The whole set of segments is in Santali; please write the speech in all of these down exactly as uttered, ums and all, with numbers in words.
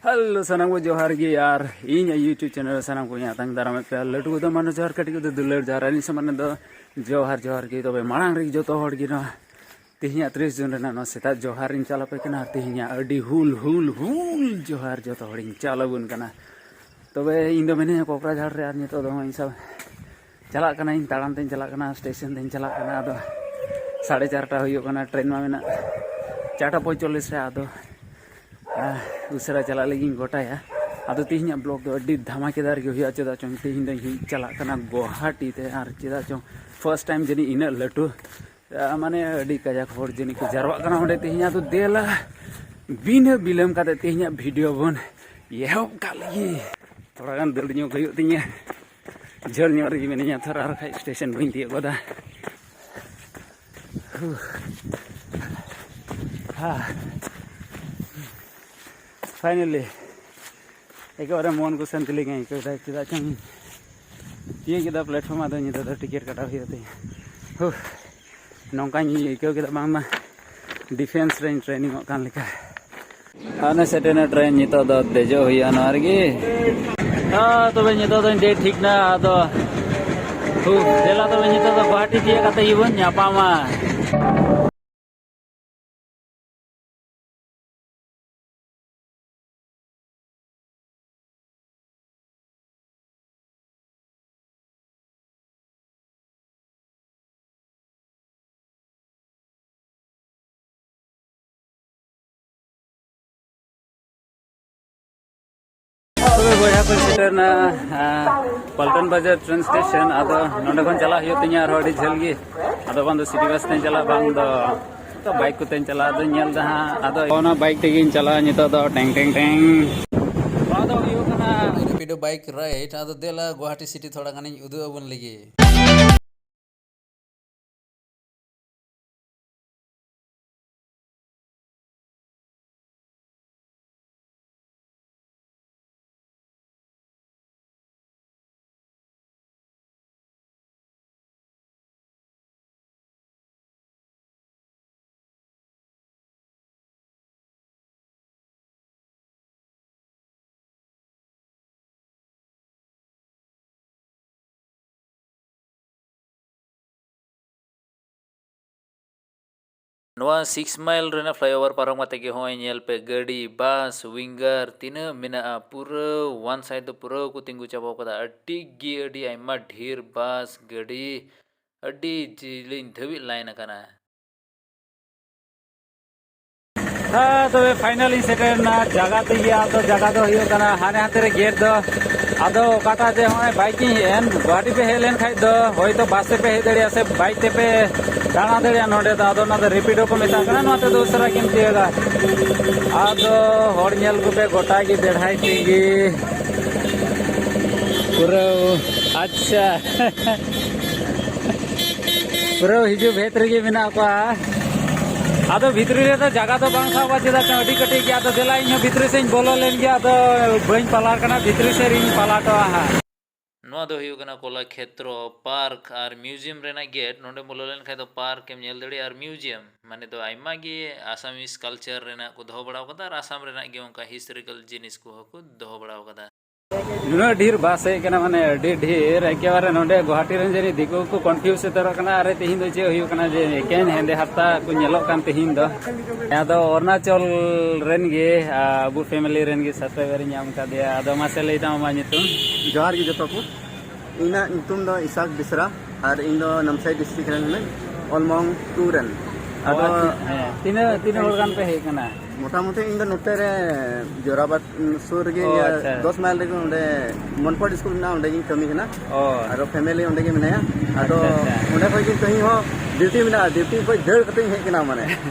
ᱦᱮᱞᱳ, ᱥᱟᱱᱟᱢ ᱠᱚ ᱡᱚᱦᱟᱨ ᱜᱮ᱾ ᱟᱨ ᱤᱧᱟᱹᱜ YouTube ᱪᱮᱱᱮᱞ ᱨᱮ ᱥᱟᱱᱟᱢ ᱠᱚ ᱤᱧ ᱟᱛᱟᱝ ᱫᱟᱨᱟᱢᱮᱫ ᱯᱮᱭᱟ᱾ ᱞᱟᱹᱴᱩ ᱠᱚᱫᱚ ᱢᱟᱱᱚ ᱡᱚᱦᱟᱨ, ᱠᱟᱹᱴᱤᱡ ᱠᱚᱫᱚ ᱫᱩᱞᱟᱹᱲ ᱡᱚᱦᱟᱨ᱾ ᱟᱨ ᱤᱧ ᱥᱚᱢᱟᱱ ᱫᱚ ᱡᱚᱦᱟᱨ, ᱡᱚᱦᱟᱨ ᱜᱮ᱾ ᱛᱚᱵᱮ ᱢᱟᱲᱟᱝ ᱨᱮᱜᱮ ᱡᱚᱛᱚ ᱦᱚᱲ ᱜᱮ ᱱᱚᱣᱟ ᱛᱮᱦᱮᱧᱟᱜ ᱛᱤᱨᱤᱥ ᱡᱩᱱ ᱨᱮᱱᱟᱜ ᱱᱚᱣᱟ ᱥᱮᱛᱟᱜ ᱡᱚᱦᱟᱨ ᱤᱧ ᱪᱟᱞ ᱟᱯᱮ ᱠᱟᱱᱟ᱾ ᱟᱨ ᱛᱮᱦᱮᱧᱟᱜ ᱟᱹᱰᱤ ᱦᱩᱞ, ᱦᱩᱞ, ᱦᱩᱞ ᱡᱚᱦᱟᱨ ᱡᱚᱛᱚ ᱦᱚᱲᱤᱧ ᱪᱟᱞ ᱟᱵᱚᱱ ᱠᱟᱱᱟ᱾ ᱛᱚᱵᱮ ᱤᱧ ᱫᱚ ᱢᱤᱱᱟᱹᱧᱟ ᱠᱚᱠᱨᱟᱡᱷᱟᱲ ᱨᱮ, ᱟᱨ ᱱᱤᱛᱚᱜ ᱫᱚ ᱤᱧ ᱥᱟᱶ ᱪᱟᱞᱟᱜ ᱠᱟᱹᱱᱟᱹᱧ, ᱛᱟᱲᱟᱢ ᱛᱮᱧ ᱪᱟᱞᱟᱜ ᱠᱟᱱᱟ, ᱥᱴᱮᱥᱚᱱ ᱛᱮᱧ ᱪᱟᱞᱟᱜ ᱠᱟᱱᱟ᱾ ᱟᱫᱚ ᱥᱟᱲᱮ ᱪᱟᱨᱴᱟ ᱦᱩᱭᱩᱜ ᱠᱟᱱᱟ, ᱴᱨᱮᱱ ᱢᱟ ᱢᱮᱱᱟᱜ ᱪᱟᱨᱴᱟ ᱯᱚᱸᱭᱛᱟᱞᱞᱤᱥ ᱨᱮ᱾ ᱟᱫᱚ, ᱟᱦ, ᱩᱥᱟᱹᱨᱟ ᱪᱟᱞᱟᱜ ᱞᱟᱹᱜᱤᱫ ᱤᱧ ᱜᱚᱴᱟᱭᱟ᱾ ᱟᱫᱚ ᱛᱮᱦᱮᱧᱟᱜ ᱵᱞᱚᱜ ᱫᱚ ᱟᱹᱰᱤ ᱫᱷᱟᱢᱟᱠᱮᱫᱟᱨ ᱜᱮ ᱦᱩᱭᱩᱜᱼᱟ, ᱪᱮᱫᱟᱜ ᱪᱚᱝ ᱛᱮᱦᱮᱧ ᱫᱚ ᱤᱧ ᱪᱟᱞᱟᱜ ᱠᱟᱱᱟ ᱜᱳᱦᱟᱴᱤ ᱛᱮ᱾ ᱟᱨ ᱪᱮᱫᱟᱜ ᱪᱚᱝ ᱯᱷᱟᱨᱥᱴ ᱴᱟᱭᱤᱢ ᱡᱟᱹᱱᱤᱡ ᱤᱱᱟᱹᱜ ᱞᱟᱹᱴᱩ, ᱟᱦ, ᱢᱟᱱᱮ ᱟᱹᱰᱤ ᱠᱟᱡᱟᱠ ᱦᱚᱲ ᱡᱟᱹᱱᱤᱡ ᱠᱚ ᱡᱟᱨᱣᱟᱜ ᱠᱟᱱᱟ ᱚᱸᱰᱮ ᱛᱮᱦᱮᱧ᱾ ᱟᱫᱚ ᱫᱮᱞᱟ ᱵᱤᱱᱟᱹ ᱵᱤᱞᱚᱢ ᱠᱟᱛᱮ ᱛᱮᱦᱮᱧᱟᱜ ᱵᱷᱤᱰᱤᱭᱳ ᱵᱚᱱ ᱮᱦᱚᱵ ᱠᱟᱜ ᱞᱮᱜᱮ᱾ ᱛᱷᱚᱲᱟ ᱜᱟᱱ ᱫᱟᱹᱲ ᱧᱚᱜ ᱦᱩᱭᱩᱜ ᱛᱤᱧᱟᱹ, ᱡᱷᱟᱹᱞ ᱧᱚᱜ ᱨᱮᱜᱮ ᱢᱤᱱᱟᱹᱧᱟ ᱛᱷᱚᱨ, ᱟᱨ ᱵᱟᱠᱷᱟᱡ ᱥᱴᱮᱥᱚᱱ ᱵᱟᱹᱧ ᱛᱤᱭᱳᱜ ᱜᱚᱫᱟ᱾ ᱦᱟ᱾ ᱯᱷᱟᱭᱱᱟᱞᱤ ᱮᱠᱮᱵᱟᱨᱮ ᱢᱚᱱ ᱠᱚ ᱥᱟᱱᱛᱤ ᱞᱮᱠᱟᱧ ᱟᱹᱭᱠᱟᱹᱣ ᱮᱫᱟ, ᱪᱮᱫᱟᱜ ᱪᱚᱝ ᱛᱤᱭᱳᱜ ᱠᱮᱫᱟ ᱯᱞᱟᱴᱯᱷᱚᱨᱢ᱾ ᱟᱫᱚ ᱧᱤᱫᱟᱹ ᱫᱚ ᱴᱤᱠᱤᱴ ᱠᱟᱴᱟᱣ ᱦᱩᱭᱩᱜ ᱛᱤᱧᱟᱹ᱾ ᱦᱩ, ᱱᱚᱝᱠᱟᱧ ᱟᱹᱭᱠᱟᱹᱣ ᱠᱮᱫᱟ ᱵᱟᱝᱢᱟ ᱰᱤᱯᱷᱮᱱᱥ ᱨᱮᱧ ᱴᱨᱮᱱᱤᱝ ᱚᱜ ᱠᱟᱱ ᱞᱮᱠᱟ᱾ ᱦᱟᱱᱮ ᱥᱮᱴᱮᱨ ᱮᱱᱟ ᱴᱨᱮᱱ, ᱱᱤᱛᱚᱜ ᱫᱚ ᱫᱮᱡᱚᱜ ᱦᱩᱭᱩᱜᱼᱟ ᱱᱚᱣᱟ ᱨᱮᱜᱮ᱾ ᱦᱮᱸ, ᱛᱚᱵᱮ ᱱᱤᱛᱚᱜ ᱫᱚᱧ ᱫᱮᱡ ᱴᱷᱤᱠ ᱱᱟ᱾ ᱟᱫᱚ, ᱦᱩ, ᱫᱮᱞᱟ ᱛᱚᱵᱮ ᱱᱤᱛᱚᱜ ᱫᱚ ᱜᱩᱣᱟᱦᱟᱴᱤ ᱛᱤᱭᱟᱹᱜ ᱠᱟᱛᱮ ᱜᱮᱵᱚᱱ ᱧᱟᱯᱟᱢᱟ᱾ ᱛᱚᱵᱮ ᱵᱚᱭᱦᱟ ᱠᱚ ᱥᱮᱴᱮᱨ ᱮᱱᱟ, ᱟᱸ, ᱯᱟᱞᱴᱚᱱ ᱵᱟᱡᱟᱨ ᱴᱨᱮᱱ ᱥᱴᱮᱥᱚᱱ᱾ ᱟᱫᱚ ᱱᱚᱸᱰᱮ ᱠᱷᱚᱱ ᱪᱟᱞᱟᱜ ᱦᱩᱭᱩᱜ ᱛᱤᱧᱟ ᱟᱨᱦᱚᱸ ᱟᱹᱰᱤ ᱡᱷᱟᱹᱞ ᱜᱮ᱾ ᱟᱫᱚ ᱵᱟᱝ ᱫᱚ ᱥᱤᱴᱤ ᱵᱟᱥ ᱛᱮᱧ ᱪᱟᱞᱟᱜ, ᱵᱟᱝ ᱫᱚ ᱵᱟᱭᱤᱠ ᱠᱚᱛᱮᱧ ᱪᱟᱞᱟᱜ᱾ ᱟᱫᱚᱧ ᱧᱮᱞ ᱮᱫᱟ ᱦᱟᱸᱜ᱾ ᱟᱫᱚ ᱚᱱᱟ ᱵᱟᱭᱤᱠ ᱛᱮᱜᱮᱧ ᱪᱟᱞᱟᱜᱼᱟ ᱱᱤᱛᱚᱜ ᱫᱚ᱾ ᱴᱮᱝ, ᱴᱮᱝ, ᱴᱮᱝ᱾ ᱱᱚᱣᱟ ᱫᱚ ᱦᱩᱭᱩᱜ ᱠᱟᱱᱟ ᱨᱮᱯᱤᱰᱳ ᱵᱟᱭᱤᱠ ᱨᱟᱭᱤᱰ᱾ ᱟᱫᱚ ᱫᱮᱞᱟ ᱜᱩᱣᱟᱦᱟᱴᱤ ᱥᱤᱴᱤ ᱛᱷᱚᱲᱟ ᱜᱟᱱᱤᱧ ᱩᱫᱩᱜ ᱟᱵᱚᱱ ᱞᱮᱜᱮ᱾ ᱱᱚᱣᱟ ᱥᱤᱠᱥ ᱢᱟᱭᱤᱞ ᱨᱮᱱᱟᱜ ᱯᱷᱞᱟᱭᱳᱵᱷᱟᱨ ᱯᱟᱨᱚᱢ ᱠᱟᱛᱮ ᱜᱮ ᱦᱚᱸᱜᱼᱚᱭ ᱧᱮᱞ ᱯᱮ, ᱜᱟᱹᱰᱤ, ᱵᱟᱥ, ᱣᱤᱝᱜᱟᱨ ᱛᱤᱱᱟᱹᱜ ᱢᱮᱱᱟᱜᱼᱟ, ᱯᱩᱨᱟᱹ ᱚᱣᱟᱱ ᱥᱟᱭᱤᱰ ᱫᱚ ᱯᱩᱨᱟᱹ ᱠᱚ ᱛᱤᱸᱜᱩ ᱪᱟᱵᱟ ᱠᱟᱫᱟ᱾ ᱟᱹᱰᱤ ᱜᱮ, ᱟᱹᱰᱤ ᱟᱭᱢᱟ ᱰᱷᱮᱨ ᱵᱟᱥ, ᱜᱟᱹᱰᱤ, ᱟᱹᱰᱤ ᱡᱤᱞᱤᱧ ᱫᱷᱟᱹᱵᱤᱡ ᱞᱟᱭᱤᱱ ᱟᱠᱟᱱᱟ᱾ ᱦᱮᱸ, ᱛᱚᱵᱮ ᱯᱷᱟᱭᱱᱟᱞ ᱤᱧ ᱥᱮᱴᱮᱨ ᱮᱱᱟ ᱡᱟᱭᱜᱟ ᱛᱮᱜᱮ᱾ ᱟᱫᱚ ᱡᱟᱭᱜᱟ ᱫᱚ ᱦᱩᱭᱩᱜ ᱠᱟᱱᱟ ᱦᱟᱱᱮ ᱦᱟᱱᱛᱮ ᱨᱮ ᱜᱮᱴ ᱫᱚ᱾ ᱟᱫᱚ ᱚᱠᱟᱴᱟᱜ ᱛᱮ ᱦᱚᱸᱜᱼᱚᱭ ᱵᱟᱭᱤᱠ ᱤᱧ ᱦᱮᱡ ᱮᱱ, ᱜᱩᱣᱟᱦᱟᱴᱤ ᱯᱮ ᱦᱮᱡ ᱞᱮᱱ ᱠᱷᱟᱡ ᱫᱚ ᱦᱳᱭᱛᱳ ᱵᱟᱥ ᱛᱮᱯᱮ ᱦᱮᱡ ᱫᱟᱲᱮᱭᱟᱜᱼᱟ ᱥᱮ ᱵᱟᱭᱤᱠ ᱛᱮᱯᱮ ᱫᱟᱬᱟ ᱫᱟᱲᱮᱭᱟᱜᱼᱟ ᱱᱚᱸᱰᱮ ᱫᱚ᱾ ᱟᱫᱚ ᱚᱱᱟ ᱫᱚ ᱨᱮᱯᱤᱰᱳ ᱠᱚ ᱢᱮᱛᱟᱜ ᱠᱟᱱᱟ, ᱱᱚᱣᱟ ᱛᱮᱫᱚ ᱩᱥᱟᱹᱨᱟ ᱜᱮᱢ ᱛᱤᱭᱳᱜᱟ᱾ ᱟᱫᱚ ᱦᱚᱲ ᱧᱮᱞ ᱠᱚᱯᱮ ᱜᱚᱴᱟ ᱜᱮ ᱵᱮᱲᱦᱟᱭ ᱛᱮᱜᱮ ᱯᱩᱨᱟᱹ᱾ ᱟᱪᱪᱷᱟ᱾ ᱯᱩᱨᱟᱹ ᱦᱤᱡᱩᱜ ᱵᱷᱮᱫ ᱨᱮᱜᱮ ᱢᱮᱱᱟᱜ ᱠᱚᱣᱟ᱾ ᱟᱫᱚ ᱵᱷᱤᱛᱨᱤ ᱨᱮᱫᱚ ᱡᱟᱭᱜᱟ ᱫᱚ ᱵᱟᱝ ᱥᱟᱵᱚᱜᱼᱟ, ᱪᱮᱫᱟᱜ ᱥᱮ ᱟᱹᱰᱤ ᱠᱟᱹᱴᱤᱡ ᱜᱮᱭᱟ᱾ ᱟᱫᱚ ᱫᱮᱞᱟ, ᱤᱧ ᱦᱚᱸ ᱵᱷᱤᱛᱨᱤ ᱥᱮᱫ ᱤᱧ ᱵᱚᱞᱚ ᱞᱮᱱ ᱜᱮ, ᱟᱫᱚ ᱵᱟᱹᱧ ᱯᱟᱞᱟᱴ ᱠᱟᱱᱟ, ᱵᱷᱤᱛᱨᱤ ᱥᱮᱫ ᱨᱤᱧ ᱯᱟᱞᱟᱴᱚᱜᱼᱟ ᱦᱟᱸᱜ᱾ ᱱᱚᱣᱟ ᱫᱚ ᱦᱩᱭᱩᱜ ᱠᱟᱱᱟ ᱠᱚᱞᱟᱠᱷᱮᱛᱨᱚ ᱯᱟᱨᱠ ᱟᱨ ᱢᱤᱭᱩᱡᱤᱭᱟᱢ ᱨᱮᱱᱟᱜ ᱜᱮᱴ᱾ ᱱᱚᱸᱰᱮ ᱵᱚᱞᱚ ᱞᱮᱱ ᱠᱷᱟᱱ ᱫᱚ ᱯᱟᱨᱠ ᱮᱢ ᱧᱮᱞ ᱫᱟᱲᱮᱭᱟᱜᱼᱟ ᱟᱨ ᱢᱤᱭᱩᱡᱤᱭᱟᱢ, ᱢᱟᱱᱮ ᱫᱚ ᱟᱭᱢᱟ ᱜᱮ ᱟᱥᱟᱢᱤᱥ ᱠᱟᱞᱪᱟᱨ ᱨᱮᱱᱟᱜ ᱠᱚ ᱫᱚᱦᱚ ᱵᱟᱲᱟ ᱟᱠᱟᱫᱟ ᱟᱨ ᱟᱥᱟᱢ ᱨᱮᱱᱟᱜ ᱜᱮ ᱚᱱᱠᱟ ᱦᱤᱥᱴᱳᱨᱤᱠᱟᱞ ᱡᱤᱱᱤᱥ ᱠᱚᱦᱚᱸ ᱠᱚ ᱫᱚᱦᱚ ᱵᱟᱲᱟ ᱟᱠᱟᱫᱟ᱾ ᱱᱩᱱᱟᱹᱜ ᱰᱷᱮᱨ ᱵᱟᱥ ᱦᱮᱡ ᱠᱟᱱᱟ, ᱢᱟᱱᱮ ᱟᱹᱰᱤ ᱰᱷᱮᱨ ᱮᱠᱮᱵᱟᱨᱮ᱾ ᱱᱚᱰᱮ ᱜᱩᱣᱟᱦᱟᱴᱤ ᱨᱮᱱ ᱡᱟᱹᱱᱤᱡ ᱫᱤᱠᱩ ᱠᱚ ᱠᱚᱱᱯᱷᱤᱭᱩᱡᱽ ᱩᱛᱟᱹᱨᱚᱜ ᱠᱟᱱᱟ, ᱟᱨᱮ ᱛᱮᱦᱮᱧ ᱫᱚ ᱪᱮᱫ ᱦᱩᱭᱩᱜ ᱠᱟᱱᱟ ᱡᱮ ᱮᱠᱮᱱ ᱦᱮᱸᱫᱮ ᱦᱟᱨᱛᱟ ᱠᱚ ᱧᱮᱞᱚᱜ ᱠᱟᱱ ᱛᱮᱦᱮᱧ ᱫᱚ᱾ ᱟᱫᱚ ᱚᱨᱩᱱᱟᱪᱚᱞ ᱨᱮᱱ ᱜᱮ, ᱟ, ᱟᱵᱚ ᱯᱷᱮᱢᱮᱞᱤ ᱨᱮᱱ ᱜᱮ ᱥᱟᱵᱥᱠᱨᱟᱭᱵᱟᱨ ᱤᱧ ᱧᱟᱢ ᱠᱟᱫᱮᱭᱟ᱾ ᱟᱫᱚ ᱢᱟᱥᱮ ᱞᱟᱹᱭ ᱛᱟᱢ ᱟᱢᱟᱜ ᱧᱩᱛᱩᱢ? ᱡᱚᱦᱟᱨ ᱜᱮ ᱡᱚᱛᱚ ᱠᱚ᱾ ᱤᱧᱟᱹᱜ ᱧᱩᱛᱩᱢ ᱫᱚ ᱤᱥᱟᱠ ᱵᱮᱥᱨᱟ ᱟᱨ ᱤᱧ ᱫᱚ ᱱᱟᱢᱥᱟᱭ ᱰᱤᱥᱴᱨᱤᱠᱴ ᱨᱮᱱ ᱠᱟᱹᱱᱟᱹᱧ, ᱚᱞᱢᱚᱝ ᱴᱩ ᱨᱮᱱ᱾ ᱚ, ᱟᱫᱚ ᱟᱪᱪᱷᱟ, ᱦᱮᱸ᱾ ᱛᱤᱱᱟᱹᱜ, ᱛᱤᱱᱟᱹᱜ ᱦᱚᱲ ᱜᱟᱱ ᱯᱮ ᱦᱮᱡ ᱠᱟᱱᱟ? ᱢᱚᱴᱟᱢᱩᱴᱤ ᱤᱧ ᱫᱚ ᱱᱚᱛᱮ ᱨᱮ ᱡᱳᱨᱟᱵᱟᱫ ᱥᱩᱨ ᱨᱮᱜᱮ, ᱚ, ᱤᱭᱟᱹ, ᱟᱪᱪᱷᱟ᱾ ᱫᱚᱥ ᱢᱟᱭᱤᱞ ᱨᱮᱜᱮ ᱚᱸᱰᱮ ᱢᱚᱱᱯᱚᱰ ᱥᱠᱩᱞ ᱢᱮᱱᱟᱜᱼᱟ, ᱚᱸᱰᱮ ᱜᱤᱧ ᱠᱟᱹᱢᱤ ᱠᱟᱱᱟ᱾ ᱚ᱾ ᱟᱨᱚ ᱯᱷᱮᱢᱮᱞᱤ ᱚᱸᱰᱮ ᱜᱮ ᱢᱮᱱᱟᱭᱟ᱾ ᱟᱫᱚ ᱟᱪᱪᱷᱟ, ᱟᱪᱪᱷᱟ᱾ ᱚᱸᱰᱮ ᱠᱷᱚᱱ ᱜᱮ ᱛᱮᱦᱮᱧ ᱦᱚᱸ ᱰᱤᱭᱩᱴᱤ ᱢᱮᱱᱟᱜᱼᱟ, ᱰᱤᱭᱩᱴᱤ ᱠᱷᱚᱱ ᱫᱟᱹᱲ ᱠᱟᱛᱮ ᱤᱧ ᱦᱮᱡ ᱠᱟᱱᱟ, ᱢᱟᱱᱮ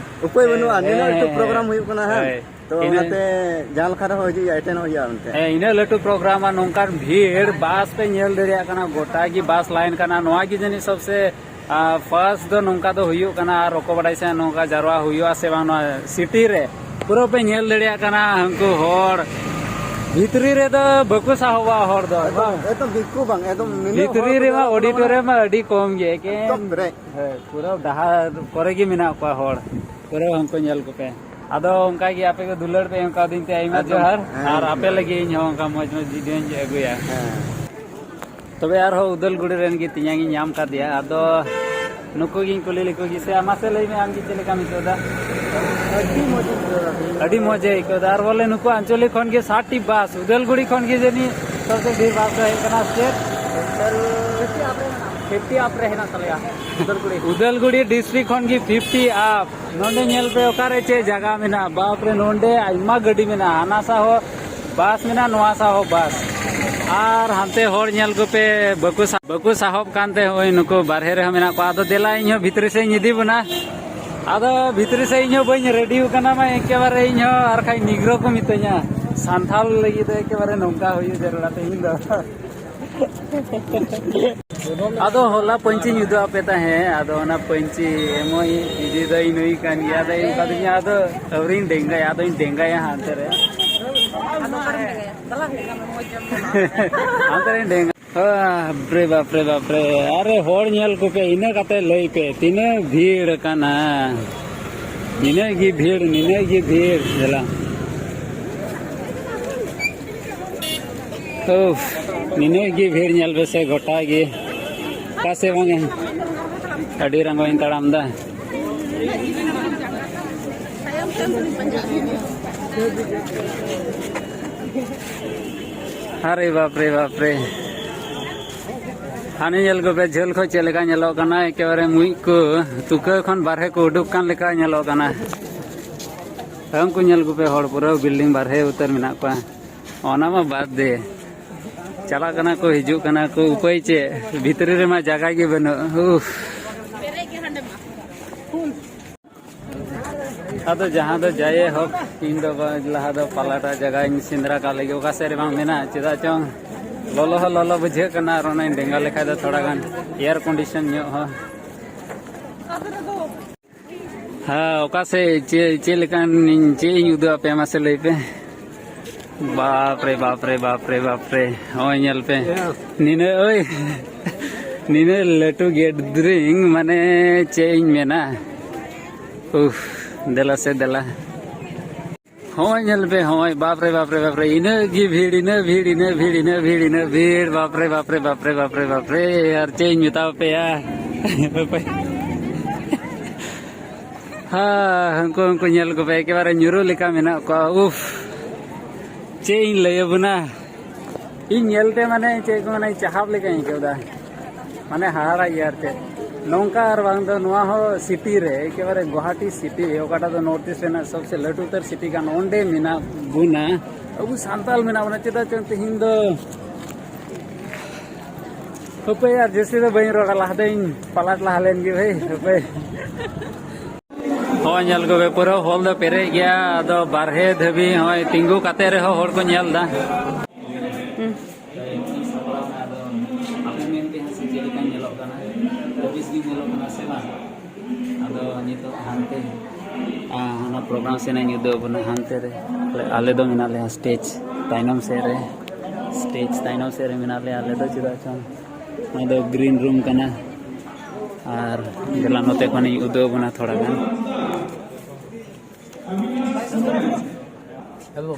ᱩᱯᱟᱹᱭ ᱵᱟᱹᱱᱩᱜᱼᱟ, ᱦᱮᱸ, ᱱᱤᱱᱟᱹᱜ ᱞᱟᱹᱴᱩ ᱦᱮᱸ, ᱯᱨᱳᱜᱨᱟᱢ ᱦᱮᱸ᱾ ᱦᱩᱭᱩᱜ ᱠᱟᱱᱟ ᱦᱟᱸᱜ᱾ ᱦᱳᱭ᱾ ᱛᱚ ᱤᱱᱟᱹ ᱚᱱᱟᱛᱮ ᱡᱟᱦᱟᱸ ᱞᱮᱠᱟ ᱨᱮᱦᱚᱸ ᱦᱤᱡᱩᱜ ᱦᱩᱭᱩᱜᱼᱟ, ᱮᱴᱮᱱᱰᱚᱜ ᱦᱩᱭᱩᱜᱼᱟ ᱢᱮᱱᱛᱮ᱾ ᱦᱮᱸ, ᱤᱱᱟᱹᱜ ᱞᱟᱹᱴᱩ ᱯᱨᱳᱜᱨᱟᱢ ᱟᱨ ᱱᱚᱝᱠᱟᱱ ᱵᱷᱤᱲ, ᱵᱟᱥ ᱯᱮ ᱧᱮᱞ ᱫᱟᱲᱮᱭᱟᱜ ᱠᱟᱱᱟ, ᱜᱚᱴᱟ ᱜᱮ ᱵᱟᱥ ᱞᱟᱭᱤᱱ ᱠᱟᱱᱟ᱾ ᱱᱚᱣᱟ ᱜᱮ ᱡᱟᱹᱱᱤᱡ ᱥᱚᱵᱥᱮ, ᱟ, ᱯᱷᱟᱥᱴ ᱫᱚ ᱱᱚᱝᱠᱟ ᱫᱚ ᱦᱩᱭᱩᱜ ᱠᱟᱱᱟ, ᱟᱨ ᱚᱠᱚᱭ ᱵᱟᱰᱟᱭ ᱥᱮ ᱱᱚᱝᱠᱟ ᱡᱟᱨᱣᱟ ᱦᱩᱭᱩᱜᱼᱟ ᱥᱮ ᱵᱟᱝ ᱱᱚᱣᱟ ᱥᱤᱴᱤ ᱨᱮ᱾ ᱯᱩᱨᱟᱹ ᱯᱮ ᱧᱮᱞ ᱫᱟᱲᱮᱭᱟᱜ ᱠᱟᱱᱟ, ᱩᱱᱠᱩ ᱦᱚᱲ ᱵᱷᱤᱛᱨᱤ ᱨᱮᱫᱚ ᱵᱟᱠᱚ ᱥᱟᱦᱚᱵᱚᱜᱼᱟ ᱦᱚᱲ ᱫᱚ, ᱮᱠᱫᱚᱢ, ᱵᱟᱝ? ᱮᱠᱫᱚᱢ ᱫᱤᱠᱩ ᱵᱟᱝ, ᱮᱠᱫᱚᱢ ᱱᱤᱱᱟᱹᱜ ᱵᱷᱤᱛᱨᱤ ᱦᱚᱲ ᱠᱚ ᱨᱮᱢᱟ ᱡᱟᱣᱨᱟ ᱠᱟᱱᱟ, ᱢᱟᱱᱮ ᱚᱰᱤᱴᱳᱨᱤᱭᱟᱢ ᱢᱟ ᱟᱹᱰᱤ ᱠᱚᱢ ᱜᱮ, ᱮᱠᱮᱱ ᱮᱠᱫᱚᱢ ᱯᱮᱨᱮᱡ᱾ ᱦᱮᱸ, ᱯᱩᱨᱟᱹ ᱰᱟᱦᱟᱨ ᱠᱚᱨᱮ ᱜᱮ ᱢᱮᱱᱟᱜ ᱠᱚᱣᱟ ᱦᱚᱲ᱾ ᱯᱩᱨᱟᱹ ᱩᱱᱠᱩ ᱧᱮᱞ ᱠᱚᱯᱮ᱾ ᱟᱫᱚ ᱚᱱᱠᱟ ᱜᱮ ᱟᱯᱮ ᱠᱚ ᱫᱩᱞᱟᱹᱲ ᱯᱮ ᱮᱢ ᱠᱟᱣᱫᱤᱧ ᱛᱮ ᱟᱭᱢᱟ ᱮᱠᱫᱚᱢ, ᱡᱚᱦᱟᱨ᱾ ᱦᱮᱸ, ᱟᱨ ᱟᱯᱮ ᱡᱚᱦᱟᱨ᱾ ᱞᱟᱹᱜᱤᱫ ᱤᱧ ᱦᱚᱸ ᱚᱱᱠᱟ ᱢᱚᱡᱽ ᱢᱚᱡᱽ ᱵᱷᱤᱰᱤᱭᱳᱧ ᱟᱹᱜᱩᱭᱟ᱾ ᱦᱮᱸ᱾ ᱛᱚᱵᱮ ᱟᱨᱦᱚᱸ ᱩᱫᱟᱞᱜᱩᱲᱤ ᱨᱮᱱ ᱜᱮ ᱛᱮᱧᱟᱝ ᱤᱧ ᱧᱟᱢ ᱠᱟᱫᱮᱭᱟ᱾ ᱟᱫᱚ ᱱᱩᱠᱩ ᱜᱤᱧ ᱠᱩᱞᱤ ᱞᱮᱠᱚ ᱜᱮ ᱥᱮ, ᱟᱢ ᱢᱟᱥᱮ ᱞᱟᱹᱭ ᱢᱮ, ᱟᱢ ᱜᱮ ᱪᱮᱫ ᱞᱮᱠᱟᱢ ᱟᱹᱭᱠᱟᱹᱣ ᱮᱫᱟ? ᱟᱹᱰᱤ ᱢᱚᱡᱽ ᱤᱧ ᱟᱹᱭᱠᱟᱹᱣ ᱮᱫᱟ᱾ ᱟᱹᱰᱤ ᱢᱚᱡᱽ ᱮ ᱟᱹᱭᱠᱟᱹᱣ ᱮᱫᱟ᱾ ᱟᱨ ᱵᱚᱞᱮ ᱱᱩᱠᱩ ᱟᱧᱪᱚᱞᱤᱠ ᱠᱷᱚᱱ ᱜᱮ ᱥᱟᱛ ᱴᱤ ᱵᱟᱥ, ᱩᱫᱟᱞᱜᱩᱲᱤ ᱠᱷᱚᱱ ᱜᱮ ᱡᱟᱹᱱᱤᱡ ᱥᱚᱵᱥᱮ ᱰᱷᱮᱨ ᱵᱟᱥ ᱫᱚ ᱦᱮᱡ ᱠᱟᱱᱟ ᱥᱮ? ᱯᱷᱤᱯᱴᱤ ᱟᱯ ᱨᱮ ᱦᱮᱱᱟᱜ ᱛᱟᱞᱮᱭᱟ ᱩᱫᱟᱞᱜᱩᱲᱤ᱾ ᱩᱫᱟᱞᱜᱩᱲᱤ ᱰᱤᱥᱴᱨᱤᱠᱴ ᱠᱷᱚᱱ ᱜᱮ ᱯᱷᱤᱯᱴᱤ ᱟᱯ᱾ ᱱᱚᱰᱮ ᱧᱮᱞ ᱯᱮ ᱚᱠᱟᱨᱮ ᱪᱮᱫ ᱡᱟᱭᱜᱟ ᱢᱮᱱᱟᱜᱼᱟ, ᱵᱟᱯ ᱨᱮ, ᱱᱚᱰᱮ ᱟᱭᱢᱟ ᱜᱟᱹᱰᱤ ᱢᱮᱱᱟᱜᱼᱟ, ᱦᱟᱱᱟ ᱥᱟᱦᱚ ᱵᱟᱥ ᱢᱮᱱᱟᱜᱼᱟ, ᱱᱚᱣᱟ ᱥᱟᱦᱚ ᱵᱟᱥ᱾ ᱟᱨ ᱦᱟᱱᱛᱮ ᱦᱚᱲ ᱧᱮᱞ ᱠᱚᱯᱮ ᱵᱟᱠᱚ ᱥᱟ-, ᱵᱟᱠᱚ ᱥᱟᱦᱚᱵ ᱠᱟᱱᱛᱮ ᱱᱚᱜᱼᱚᱭ ᱱᱩᱠᱩ ᱵᱟᱨᱦᱮ ᱨᱮᱦᱚᱸ ᱢᱮᱱᱟᱜ ᱠᱚᱣᱟ᱾ ᱟᱫᱚ ᱫᱮᱞᱟ ᱤᱧ ᱦᱚᱸ ᱵᱷᱤᱛᱨᱤ ᱥᱮᱫ ᱤᱧ ᱤᱫᱤ ᱵᱚᱱᱟ᱾ ᱟᱫᱚ ᱵᱷᱤᱛᱨᱤ ᱥᱮᱫ ᱤᱧ ᱦᱚᱸ ᱵᱟᱹᱧ ᱨᱮᱰᱤ ᱟᱠᱟᱱᱟ ᱢᱟ, ᱮᱠᱮᱵᱟᱨᱮ ᱤᱧ ᱦᱚᱸ ᱟᱨ ᱠᱷᱟᱡ ᱱᱤᱜᱽᱨᱳ ᱠᱚ ᱢᱤᱛᱟᱹᱧᱟ᱾ ᱥᱟᱱᱛᱷᱟᱞ ᱞᱟᱹᱜᱤᱫ ᱫᱚ ᱮᱠᱮᱵᱟᱨᱮ ᱱᱚᱝᱠᱟ ᱦᱩᱭᱩᱜ ᱡᱟᱹᱨᱩᱲᱟ ᱛᱮᱦᱮᱧ ᱫᱚ᱾ ᱟᱫᱚ ᱦᱚᱞᱟ ᱯᱟᱹᱧᱪᱤᱧ ᱩᱫᱩᱜ ᱟᱯᱮ ᱛᱟᱦᱮᱸ, ᱟᱫᱚ ᱚᱱᱟ ᱯᱟᱹᱧᱪᱤ ᱮᱢᱚᱜ ᱤᱫᱤ ᱫᱚ ᱱᱩᱭ ᱠᱟᱱ ᱜᱮᱭᱟ᱾ ᱟᱫᱚ ᱤᱧ ᱢᱮᱛᱟᱫᱤᱧᱟ, ᱟᱫᱚ ᱟᱹᱣᱨᱤᱧ ᱰᱮᱝᱜᱟᱭᱟ, ᱟᱫᱚᱧ ᱰᱮᱝᱜᱟᱭᱟ ᱦᱟᱱᱛᱮ ᱨᱮ᱾ ᱦᱟᱱᱛᱮ ᱨᱮᱧ ᱰᱮᱝᱜᱟ᱾ ᱵᱟᱯ ᱨᱮ, ᱵᱟᱯ ᱨᱮ, ᱵᱟᱯ ᱨᱮ᱾ ᱟᱨᱮ ᱦᱚᱲ ᱧᱮᱞ ᱠᱚᱯᱮ, ᱤᱱᱟᱹ ᱠᱟᱛᱮ ᱞᱟᱹᱭ ᱯᱮ, ᱛᱤᱱᱟᱹᱜ ᱵᱷᱤᱲ ᱠᱟᱱᱟ᱾ ᱱᱤᱱᱟᱹᱜ ᱜᱮ ᱵᱷᱤᱲ, ᱱᱤᱱᱟᱹᱜ ᱜᱮ ᱵᱷᱤᱲ᱾ ᱫᱮᱞᱟ᱾ ᱩᱯᱷ, ᱱᱤᱱᱟᱹᱜ ᱜᱮ ᱵᱷᱤᱲ ᱧᱮᱞ ᱯᱮᱥᱮ ᱜᱚᱴᱟ ᱜᱮ᱾ ᱚᱠᱟ ᱥᱮᱫ ᱵᱟᱝ ᱟᱹᱰᱤ ᱨᱟᱸᱜᱟᱣ ᱤᱧ ᱛᱟᱲᱟᱢ ᱮᱫᱟ᱾ ᱟᱨᱮ ᱵᱟᱯ ᱨᱮ, ᱵᱟᱯ ᱨᱮ᱾ ᱦᱟᱱᱮ ᱧᱮᱞ ᱠᱚᱯᱮ ᱡᱷᱟᱹᱞ ᱠᱷᱚᱱ ᱪᱮᱫ ᱞᱮᱠᱟ ᱧᱮᱞᱚᱜ ᱠᱟᱱᱟ, ᱮᱠᱮᱵᱟᱨᱮ ᱢᱩᱡ ᱠᱚ ᱛᱩᱠᱟᱹ ᱠᱷᱚᱱ ᱵᱟᱨᱦᱮ ᱠᱚ ᱩᱰᱩᱠ ᱠᱟᱱ ᱞᱮᱠᱟ ᱧᱮᱞᱚᱜ ᱠᱟᱱᱟ᱾ ᱩᱱᱠᱩ ᱧᱮᱞ ᱠᱚᱯᱮ, ᱦᱚᱲ ᱯᱩᱨᱟᱹ ᱵᱤᱞᱰᱤᱝ ᱵᱟᱨᱦᱮ ᱩᱛᱟᱹᱨ ᱢᱮᱱᱟᱜ ᱠᱚᱣᱟ᱾ ᱚᱱᱟ ᱢᱟ ᱵᱟᱫ ᱫᱮ, ᱪᱟᱞᱟᱜ ᱠᱟᱱᱟ ᱠᱚ, ᱦᱤᱡᱩᱜ ᱠᱟᱱᱟ ᱠᱚ, ᱩᱯᱟᱹᱭ ᱪᱮᱫ? ᱵᱷᱤᱛᱨᱤ ᱨᱮᱢᱟ ᱡᱟᱭᱜᱟ ᱜᱮ ᱵᱟᱹᱱᱩᱜ᱾ ᱩᱯᱷ᱾ ᱟᱫᱚ ᱡᱟᱦᱟᱸ ᱫᱚ ᱡᱟᱭ ᱦᱳᱠ, ᱤᱧ ᱫᱚ ᱵᱟ-, ᱞᱟᱦᱟ ᱫᱚ ᱯᱟᱞᱟᱴᱟ ᱡᱟᱭᱜᱟᱧ ᱥᱮᱸᱫᱽᱨᱟ ᱠᱟᱜ ᱞᱮᱜᱮ, ᱚᱠᱟ ᱥᱮᱫ ᱨᱮ ᱵᱟᱝ ᱢᱮᱱᱟᱜᱼᱟ᱾ ᱪᱮᱫᱟᱜ ᱪᱚᱝ ᱞᱚᱞᱚ ᱦᱚᱸ ᱞᱚᱞᱚ ᱵᱩᱡᱷᱟᱹᱜ ᱠᱟᱱᱟ, ᱟᱨ ᱚᱱᱟᱧ ᱰᱮᱸᱜᱟ ᱞᱮᱠᱷᱟᱡ ᱫᱚ ᱛᱷᱚᱲᱟ ᱜᱟᱱ ᱮᱭᱟᱨ ᱠᱚᱱᱰᱤᱥᱚᱱ ᱧᱚᱜ ᱦᱚᱸ᱾ ᱦᱮᱸ, ᱚᱠᱟ ᱥᱮᱫ ᱪᱮᱫ, ᱪᱮᱫ ᱞᱮᱠᱟᱱ, ᱪᱮᱫ ᱤᱧ ᱩᱫᱩᱜ ᱟᱯᱮᱭᱟ ᱢᱟᱥᱮ ᱞᱟᱹᱭ ᱯᱮ? ᱵᱟᱯ ᱨᱮ, ᱵᱟᱯ ᱨᱮ, ᱵᱟᱯ ᱨᱮ, ᱵᱟᱯ ᱨᱮ᱾ ᱱᱚᱜᱼᱚᱭ ᱧᱮᱞ ᱯᱮ᱾ ᱱᱤᱱᱟᱹᱜ, ᱳᱭ, ᱱᱤᱱᱟᱹᱜ ᱞᱟᱹᱴᱩ gathering, ᱢᱟᱱᱮ ᱪᱮᱫ ᱤᱧ ᱢᱮᱱᱟ? ᱩᱦ, ᱫᱮᱞᱟ ᱥᱮ ᱫᱮᱞᱟ᱾ ᱦᱚᱸᱜᱼᱚᱭ ᱧᱮᱞ ᱯᱮ, ᱦᱚᱸᱜᱼᱚᱭ, ᱵᱟᱯ ᱨᱮ, ᱵᱟᱯ ᱨᱮ, ᱵᱟᱯ ᱨᱮ, ᱤᱱᱟᱹᱜ ᱜᱮ ᱵᱷᱤᱲ, ᱤᱱᱟᱹᱜ ᱵᱷᱤᱲ, ᱤᱱᱟᱹᱜ ᱵᱷᱤᱲ, ᱤᱱᱟᱹᱜ ᱵᱷᱤᱲ, ᱤᱱᱟᱹᱜ ᱵᱷᱤᱲ, ᱵᱟᱯ ᱨᱮ, ᱵᱟᱯ ᱨᱮ, ᱵᱟᱯ ᱨᱮ, ᱵᱟᱯ ᱨᱮ, ᱟᱨ ᱪᱮᱫ ᱤᱧ ᱢᱮᱛᱟ ᱯᱮᱭᱟ? ᱦᱮᱸ, ᱩᱱᱠᱩ, ᱩᱱᱠᱩ ᱧᱮᱞ ᱠᱚᱯᱮ, ᱮᱠᱮᱵᱟᱨᱮ ᱧᱩᱨᱩ ᱞᱮᱠᱟ ᱢᱮᱱᱟᱜ ᱠᱚᱣᱟ᱾ ᱩᱯᱷ, ᱪᱮᱫ ᱤᱧ ᱞᱟᱹᱭ ᱟᱵᱚᱱᱟ? ᱤᱧ ᱧᱮᱞᱛᱮ, ᱢᱟᱱᱮ, ᱪᱮᱫ ᱠᱚ ᱢᱮᱱᱟ, ᱪᱟᱦᱟᱵ ᱞᱮᱠᱟᱧ ᱟᱹᱭᱠᱟᱹᱣ ᱮᱫᱟ᱾ ᱢᱟᱱᱮ, ᱦᱟᱦᱟᱲᱟᱜ ᱜᱮᱭᱟ ᱟᱨ ᱪᱮᱫ᱾ ᱱᱚᱝᱠᱟ ᱟᱨ ᱵᱟᱝ ᱫᱚ ᱱᱚᱣᱟ ᱦᱚᱸ ᱥᱤᱴᱤ ᱨᱮ, ᱮᱠᱮᱵᱟᱨᱮ ᱜᱩᱣᱟᱦᱟᱴᱤ ᱥᱤᱴᱤ, ᱚᱠᱟᱴᱟᱜ ᱫᱚ ᱱᱚᱨᱛᱷ ᱤᱥᱴ ᱨᱮᱱᱟᱜ ᱥᱚᱵᱥᱮ ᱞᱟᱹᱴᱩ ᱩᱛᱟᱹᱨ ᱥᱤᱴᱤ ᱠᱟᱱ, ᱚᱸᱰᱮ ᱢᱮᱱᱟᱜ ᱵᱚᱱᱟ᱾ ᱟᱵᱚ ᱥᱟᱱᱛᱟᱞ ᱢᱮᱱᱟᱜ ᱵᱚᱱᱟ, ᱪᱮᱫᱟᱜ ᱪᱚᱝ ᱛᱮᱦᱮᱧ ᱫᱚ ᱦᱟᱹᱯᱟᱹᱭ, ᱟᱨ ᱡᱟᱹᱥᱛᱤ ᱫᱚ ᱵᱟᱹᱧ ᱨᱚᱲᱟ, ᱞᱟᱦᱟ ᱫᱚᱧ ᱯᱟᱞᱟᱴ ᱞᱟᱦᱟ ᱞᱮᱱ ᱜᱮ ᱵᱷᱟᱹᱭ, ᱦᱟᱹᱯᱟᱹᱭ᱾ ᱦᱚᱸ, ᱧᱮᱞ ᱠᱚᱯᱮ, ᱯᱩᱨᱟᱹ ᱦᱚᱞ ᱫᱚ ᱯᱮᱨᱮᱡ ᱜᱮᱭᱟ᱾ ᱟᱫᱚ ᱵᱟᱨᱦᱮ ᱫᱷᱟᱹᱵᱤᱡ ᱦᱚᱸᱜᱼᱚᱭ ᱛᱤᱸᱜᱩ ᱠᱟᱛᱮ ᱨᱮᱦᱚᱸ ᱦᱚᱲ ᱠᱚ ᱧᱮᱞ ᱮᱫᱟ᱾ ᱦᱩᱸ᱾ ᱟᱫᱚ ᱟᱯᱮ ᱢᱮᱱ ᱯᱮ ᱦᱟᱸᱜ ᱥᱮ ᱪᱮᱫ ᱞᱮᱠᱟ ᱧᱮᱞᱚᱜ ᱠᱟᱱᱟ, ᱵᱮᱥ ᱜᱮ ᱧᱮᱞᱚᱜ ᱠᱟᱱᱟ ᱥᱮ ᱵᱟᱝ? ᱟᱫᱚ ᱱᱤᱛᱚᱜ ᱦᱟᱱᱛᱮ, ᱟ, ᱦᱟᱱᱟ ᱯᱨᱳᱜᱨᱟᱢ ᱥᱮᱱ ᱤᱧ ᱩᱫᱩᱜ ᱟᱵᱚᱱᱟ ᱦᱟᱱᱛᱮ ᱨᱮ᱾ ᱟᱞᱮ, ᱟᱞᱮ ᱫᱚ ᱢᱮᱱᱟᱜ ᱞᱮᱭᱟ ᱥᱴᱮᱡᱽ ᱛᱟᱭᱱᱚᱢ ᱥᱮᱫ ᱨᱮ, ᱥᱴᱮᱡᱽ ᱛᱟᱭᱱᱚᱢ ᱥᱮᱫ ᱨᱮ ᱢᱮᱱᱟᱜ ᱞᱮᱭᱟ ᱟᱞᱮ ᱫᱚ, ᱪᱮᱫᱟᱜ ᱪᱚᱝ ᱱᱚᱣᱟ ᱫᱚ ᱜᱨᱤᱱ ᱨᱩᱢ ᱠᱟᱱᱟ᱾ ᱟᱨ ᱫᱮᱞᱟ ᱱᱚᱛᱮ ᱠᱷᱚᱱᱤᱧ ᱩᱫᱩᱜ ᱟᱵᱚᱱᱟ ᱛᱷᱚᱲᱟ ᱜᱟᱱ᱾ ᱦᱮᱞᱳ᱾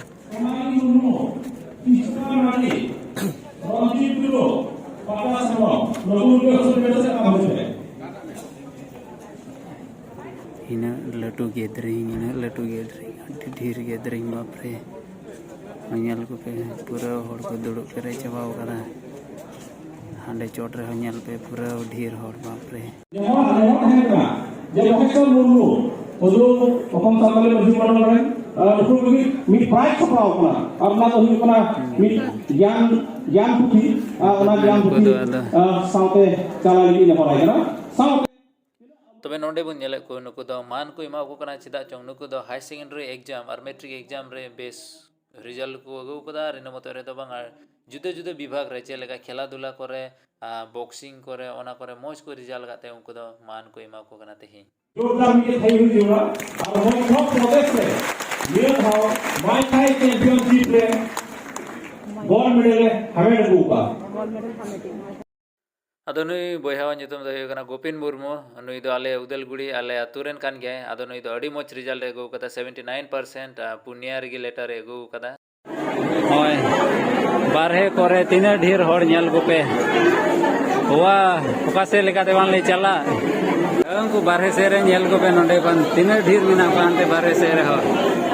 ᱤᱱᱟᱹᱜ ᱞᱟᱹᱴᱩ ᱜᱮᱫᱨᱤᱝ, ᱤᱱᱟᱹᱜ ᱞᱟᱹᱴᱩ ᱜᱮᱫᱨᱤᱝ, ᱟᱹᱰᱤ ᱰᱷᱮᱨ ᱜᱮᱫᱨᱤᱝ, ᱵᱟᱯᱨᱮ᱾ ᱧᱮᱞ ᱠᱚᱯᱮ, ᱯᱩᱨᱟᱹ ᱦᱚᱲ ᱠᱚ ᱫᱩᱲᱩᱵ ᱯᱮᱨᱮᱡ ᱪᱟᱵᱟᱣ ᱠᱟᱫᱟ᱾ ᱦᱟᱸᱰᱮ ᱪᱚᱴ ᱨᱮᱦᱚᱸ ᱧᱮᱞ ᱯᱮ, ᱯᱩᱨᱟᱹ ᱰᱷᱮᱨ ᱦᱚᱲ, ᱵᱟᱯᱨᱮ᱾ ᱡᱮᱢᱚᱱ ᱟᱞᱮ ᱦᱚᱸ ᱛᱟᱦᱮᱸ ᱠᱟᱱᱟ ᱡᱮ ᱢᱚᱦᱮᱥᱚᱨ ᱢᱩᱨᱢᱩ, ᱦᱩᱫᱩᱲ ᱚᱥᱚᱢ ᱥᱟᱱᱛᱟᱲᱤ ᱢᱟᱹᱡᱷᱤ ᱢᱚᱰᱚᱞ ᱨᱮᱱ, ᱟᱨ ᱱᱩᱠᱩ ᱞᱟᱹᱜᱤᱫ ᱢᱤᱫ ᱯᱨᱟᱭᱤᱡᱽ ᱥᱟᱯᱲᱟᱣ ᱠᱟᱱᱟ᱾ ᱟᱨ ᱚᱱᱟ ᱫᱚ ᱦᱩᱭᱩᱜ ᱠᱟᱱᱟ ᱢᱤᱫ ᱜᱮᱭᱟᱱ, ᱜᱮᱭᱟᱱ ᱯᱩᱛᱷᱤ, ᱟᱨ ᱚᱱᱟ ᱜᱮᱭᱟᱱ ᱱᱩᱠᱩ ᱯᱩᱛᱷᱤ, ᱫᱚ ᱟᱫᱚ ᱟᱨ, ᱥᱟᱶᱛᱮ ᱪᱟᱞᱟᱣ ᱞᱟᱹᱜᱤᱫ ᱱᱮᱦᱚᱨᱟᱭ ᱠᱟᱱᱟ᱾ ᱥᱟᱶᱛᱮ ᱛᱚᱵᱮ ᱱᱚᱰᱮ ᱵᱚᱱ ᱧᱮᱞᱮᱫ ᱠᱚ, ᱱᱩᱠᱩ ᱫᱚ ᱢᱟᱱ ᱠᱚ ᱮᱢᱟ ᱠᱚ ᱠᱟᱱᱟ᱾ ᱪᱮᱫᱟᱜ ᱪᱚᱝ ᱱᱩᱠᱩ ᱫᱚ higher secondary exam ᱟᱨ matric exam ᱨᱮ ᱵᱮᱥ result ᱠᱚ ᱟᱹᱜᱩ ᱠᱟᱫᱟ᱾ ᱟᱨ ᱤᱱᱟᱹ ᱢᱚᱛᱚ ᱨᱮᱫᱚ ᱵᱟᱝ, ᱟᱨ ᱡᱩᱫᱟᱹ ᱡᱩᱫᱟᱹ ᱵᱤᱵᱷᱟᱜᱽ ᱨᱮ, ᱪᱮᱫ ᱞᱮᱠᱟ ᱠᱷᱮᱞᱟ ᱫᱷᱩᱞᱟ ᱠᱚᱨᱮ, ᱟᱨ boxing ᱠᱚᱨᱮ, ᱚᱱᱟ ᱠᱚᱨᱮ ᱢᱚᱡᱽ ᱠᱚ result ᱠᱟᱛᱮ ᱩᱱᱠᱩ ᱫᱚ ᱢᱟᱱ ᱠᱚ ᱮᱢᱟ ᱠᱚ ᱠᱟᱱᱟ ᱛᱮᱦᱮᱧ᱾ ᱡᱳᱨᱫᱟᱨ ᱢᱤᱫᱴᱮᱡ ᱛᱷᱟᱭᱤ ᱦᱩᱭ ᱡᱟᱹᱨᱩᱲᱟ᱾ ᱟᱨ ᱢᱚᱭᱫᱷᱚ ᱯᱨᱚᱫᱮᱥ ᱨᱮ ᱱᱤᱭᱟᱹ ᱫᱷᱟᱣ ᱢᱟᱭ ᱛᱷᱟᱭ ᱪᱟᱢᱯᱤᱭᱚᱱᱥᱤᱯ ᱨᱮ ᱜᱳᱞᱰ ᱢᱮᱰᱮᱞ ᱮ ᱦᱟᱢᱮᱴ ᱟᱹᱜᱩ ᱟᱠᱟᱫ᱾ ᱟᱫᱚ ᱱᱩᱭ ᱵᱚᱭᱦᱟᱣᱟᱜ ᱧᱩᱛᱩᱢ ᱫᱚ ᱦᱩᱭᱩᱜ ᱠᱟᱱᱟ ᱜᱳᱯᱤᱱ ᱢᱩᱨᱢᱩ᱾ ᱱᱩᱭ ᱫᱚ ᱟᱞᱮ ᱩᱫᱟᱞᱜᱩᱲᱤ, ᱟᱞᱮ ᱟᱹᱛᱩ ᱨᱮᱱ ᱠᱟᱱ ᱜᱮᱭᱟᱭ᱾ ᱟᱫᱚ ᱱᱩᱭ ᱫᱚ ᱟᱹᱰᱤ ᱢᱚᱡᱽ result ᱮ ᱟᱹᱜᱩ ᱟᱠᱟᱫᱟ, seventy nine percent, ᱟᱨ ᱯᱩᱱᱭᱟ ᱨᱮᱜᱮ letter ᱮ ᱟᱹᱜᱩ ᱟᱠᱟᱫᱟ᱾ ᱦᱳᱭ, ᱵᱟᱨᱦᱮ ᱠᱚᱨᱮ ᱛᱤᱱᱟᱹᱜ ᱰᱷᱮᱨ ᱦᱚᱲ ᱧᱮᱞ ᱠᱚᱯᱮ᱾ ᱵᱟᱵᱟ, ᱚᱠᱟ ᱥᱮᱫ ᱞᱮᱠᱟᱛᱮ ᱵᱟᱝ ᱞᱮ ᱪᱟᱞᱟᱜ? ᱩᱱᱠᱩ ᱵᱟᱨᱦᱮ ᱥᱮᱫ ᱨᱮ ᱧᱮᱞ ᱠᱚᱯᱮ, ᱱᱚᱰᱮ ᱠᱷᱚᱱ ᱛᱤᱱᱟᱹᱜ ᱰᱷᱮᱨ ᱢᱮᱱᱟᱜ ᱠᱚᱣᱟ ᱦᱟᱱᱛᱮ ᱵᱟᱨᱦᱮ ᱥᱮᱫ ᱨᱮᱦᱚᱸ᱾